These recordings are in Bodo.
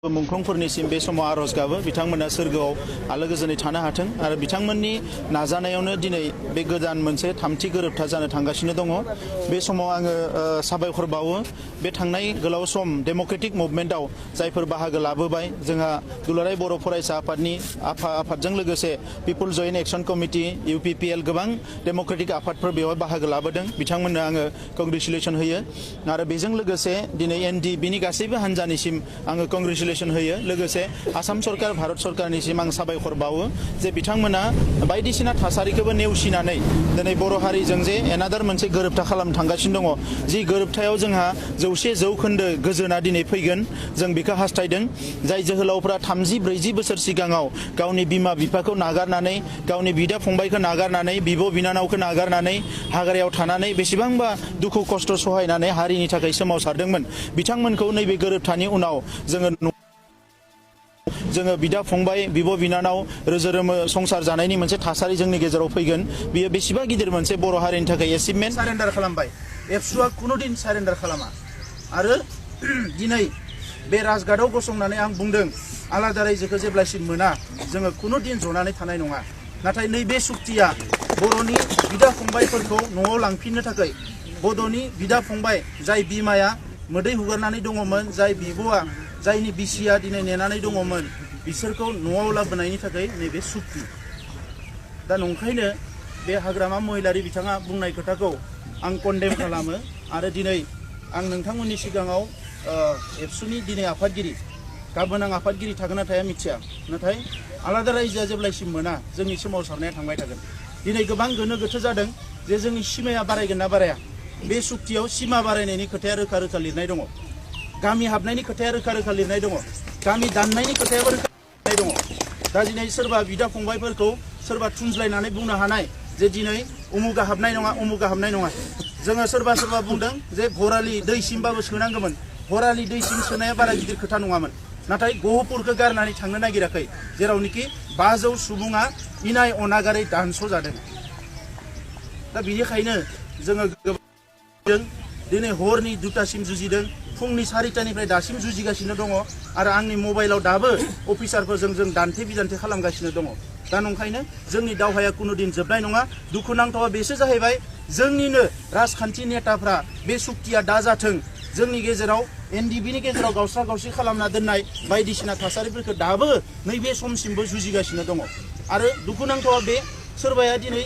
मुंख्लंफोरनिसिम बे समाव आरज गाबो बिथांमोना सोरगोआव आलो गोजोनै थानो हाथों आरो बिथांमोननि नाजानायावनो दिनै बे गोदान मोनसे थामथि गोरोबथा जानो थांगासिनो दङ। बे समाव आङो साबायखर बावो बे थांनाय गोलाव सम डेम'क्रेटिक मुभमेन्टआव जायफोर बाहागो लाबोबाय जोंहा दुलाराय बर' फरायसा आफादनि आफादजों लोगोसे पिपल जयेन्ट एक्शन कमिटि UPPL गोबां डेम'क्रेटिक आफादफोर बेवहाय बाहागो लाबोदों बिथांमोननो आङो कंग्रेचुलेसन होयो आरो बेजों लोगोसे दिनै NDBनि गासैबो हान्जानिसिम आङो कंग्रेचुलेसन होयो लोगोसे आसाम सरकार भारत सरकारनिसिम आं साबायखर बावो जे बिथांमोना बायदिसिना थासारिखौबो नेवसिनानै दिनै बर' हारिजों जे एनादार मोनसे गोरोबथा खालामनो थांगासिनो दङ। जि गोरोबथायाव जोंहा 100% गोजोना दिनै फैगोन जों बेखौ हास्थायदों। जाय जोहोलावफ्रा 30-40 बोसोर सिगाङाव गावनि बिमा बिफाखौ नागारनानै गावनि बिदा फंबायखौ नागारनानै बिब' बिनानावखौ नागारनानै हाग्रायाव थानानै बेसेबांबा दुखु खस्थ' सहायनानै हारिनि थाखाय सोमावसारदोंमोन बिथांमोनखौ नैबे गोरोबथानि उनाव जोङो बिदा फंबाय बिब' बिनानाव रोजोरोमो संसार जानायनि मोनसे थासारि जोंनि गेजेराव फैगोन। बियो बेसेबा गिदिर मोनसे बर' हारिनि थाखाय एचिभमेन्ट। सारेन्डार खालामबाय एबसुआ कुनुदिन सारेन्डार खालामा आरो दिनै बे राजघाटआव गसंनानै आं बुंदों आलादा रायजोखौ जेब्लासिम मोना जोङो कुनुदिन जनानै थानाय नङा। नाथाय नैबे सुक्तिया बर'नि बिदा फंबायफोरखौ न'आव लांफिननो थाखाय बड'नि बिदा फंबाय जाय बिमाया मोदै हुगारनानै दङमोन जाय बिब'आ जायनि बिसिया दिनै नेनानै दङमोन बिसोरखौ न'आव लाबोनायनि थाखाय नैबे सुक्ति। दा नंखायनो बे हाग्रामा महिलारि बिथाङा बुंनाय खोथाखौ आं कन्डेम खालामो आरो दिनै आं नोंथांमोननि सिगाङाव एबसुनि दिनै आफादगिरि गाबोन आं आफादगिरि थागोन ना थाया मिथिया नाथाय आलादा रायजोआ जेब्लासिम मोना जोंनि सोमावसारनाया थांबाय थागोन। दिनै गोबां गोनो गोथो जादों जे जोंनि सिमाया बारायगोन ना बाराया। बे सुक्तियाव सिमा बारायनायनि खोथाया रोखा रोखा लिरनाय दङ। गामि हाबनायनि खोथाया रोखा रोखा लिरनाय दङ। गामि दाननायनि खोथायाबो रोखा लिरनाय दङ। दा दिनै सोरबा बिदा फंबायफोरखौ सोरबा थुनज्लायनानै बुंनो हानाय जे दिनै उमुगा हाबनाय नङा उमुगा हाबनाय नङा। जोङो सोरबा बुंदों जे भरालि दैसिमबाबो सोनांगौमोन। भरालि दैसिम सोनाया बारा गिदिर खोथा नङामोन। नाथाय गहपुरखौ गारनानै थांनो नागिराखै जेरावनोखि 500 सुबुङा इनाय अनागारै दानस' जादों। दा बेनिखायनो जोङो दिनै हरनि 2टासिम जुजिदों फुंनि 4टानिफ्राय दासिम जुजिगासिनो दङ आरो आंनि मबाइलाव दाबो अफिसारफोरजों जों दान्थे बिदान्थे खालामगासिनो दङ। दा नंखायनो जोंनि दावहाया कुनुदिन जोबनाय नङा। दुखुनांथावा बेसो जाहैबाय जोंनिनो राजखान्थि नेताफ्रा बे सुक्तिया दाजाथों जोंनि गेजेराव NDBनि गेजेराव गावस्रा गावस्रि खालामना दोननाय बायदिसिना थासारिफोरखौ दाबो नैबे समसिमबो जुजिगासिनो दङ आरो दुखुनांथावा बे सोरबाया दिनै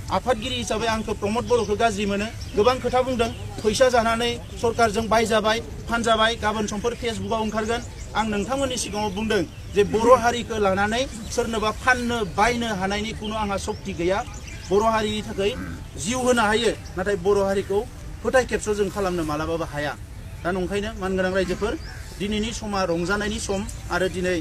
आफादगिरि हिसाबै आंखौ प्रमद बर'खौ गाज्रि मोनो गोबां खोथा बुंदों फैसा जानानै सरकारजों बायजाबाय फानजाबाय गाबोन समफोर फेसबुकआव ओंखारगोन। आं नोंथांमोननि सिगाङाव बुंदों जे बर' हारिखौ लानानै सोरनोबा फाननो बायनो हानायनि खुनु आंहा सक्ति गैया। बर' हारिनि थाखाय जिउ होनो हायो नाथाय बर' हारिखौ फोथाय खेबस' जों खालामनो मालाबाबो हाया। दा नंखायनो मानगोनां रायजोफोर दिनैनि समा रंजानायनि सम आरो दिनै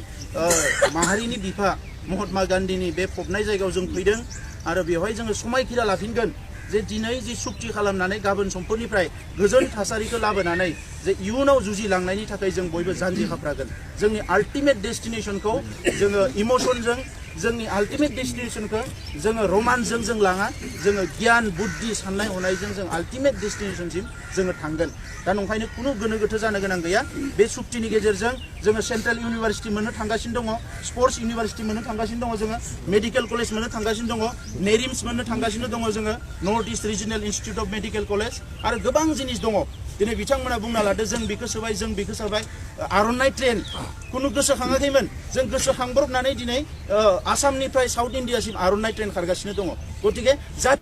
माहारिनि बिफा महात्मा गान्धीनि बे फबनाय जायगायाव जों फैदों आरो बेवहाय जोङो समायखिरा लाफिनगोन जे दिनै जि सुक्ति खालामनानै गाबोन समफोरनिफ्राय गोजोन थासारिखौ लाबोनानै जे इयुनाव जुजिलांनायनि थाखाय जों बयबो जानजि खाफ्रागोन। जोंनि आल्टिमेट डेस्टिनेसनखौ जोङो इमोसनजों जोंनि आल्टिमेट डेस्टिनेसनखौ जोङो रमान्सजों जों लाङा जोङो गियान बुद्धि साननाय हनायजों जों आल्टिमेट डेस्टिनेसनसिम जोङो थांगोन। दा नंखायनो खुनु गोनो गोथो जानो गोनां गैया। बे सुक्तिनि गेजेरजों जोङो सेन्ट्रेल इउनिभारसिटि मोननो थांगासिनो दङ स्पर्ट्स इउनिभारसिटि मोननो थांगासिनो दङ जोङो मेडिकेल कलेज मोननो थांगासिनो दङ नेरिम्स मोननो थांगासिनो दङ जोङो north east regional institute of medical college आरो गोबां जिनिस दङ। दिनै बिथांमोना बुंना लादो जों बेखौ सोबाय जों बेखौ सोबाय आर'नाइ ट्रेन खुनु गोसोखाङाखैमोन जों गोसोखांब्रबनानै दिनै आसामनिफ्राय साउथ इन्डियासिम आर'नाइ ट्रेन खारगासिनो दङ। गतिके सा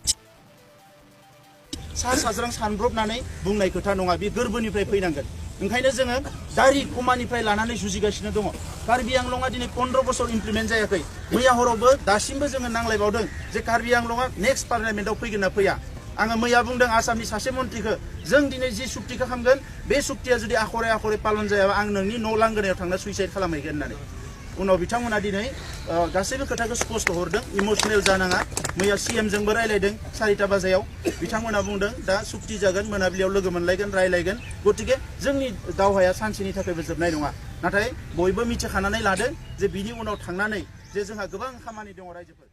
साज्रां सानब्रबनानै बुंनाय खोथा नङा बे गोरबोनिफ्राय फैनांगोन। ओंखायनो जोङो दारि कमानिफ्राय लानानै जुजिगासिनो दङ। कार्बि आंलंआ दिनै 15 बोसोर इमप्लिमेन्ट जायाखै। मैया हरावबो दासिमबो जोङो नांलायबावदों जे कार्बि आंलंआ नेक्स्ट पार्लियामेन्टआव फैगोन ना फैया। आङो मैया बुंदों आसामनि सासे मन्थ्रिखौ जों दिनै जि सुक्तिखौ खालामगोन बे सुक्तिया जुदि आखरे आखरे पालन जायाबा आं नोंनि न' लांगोनायाव थांना सुइसाइड खालामहैगोन होननानै। उनाव बिथांमोना दिनै गासैबो खोथाखौ स्पष्ट हरदों इमोसनेल जानाङा। मैया CMजोंबो रायलायदों 4टा बाजायाव बिथांमोना बुंदों दा सुक्ति जागोन मोनाबिलियाव लोगो मोनलायगोन रायलायगोन। गतिके जोंनि दावहाया सानसेनि थाखायबो जोबनाय नङा। नाथाय बयबो मिथिखानानै लादों जे बिनि उनाव थांनानै जे जोंहा गोबां खामानि दङ रायजोफोर।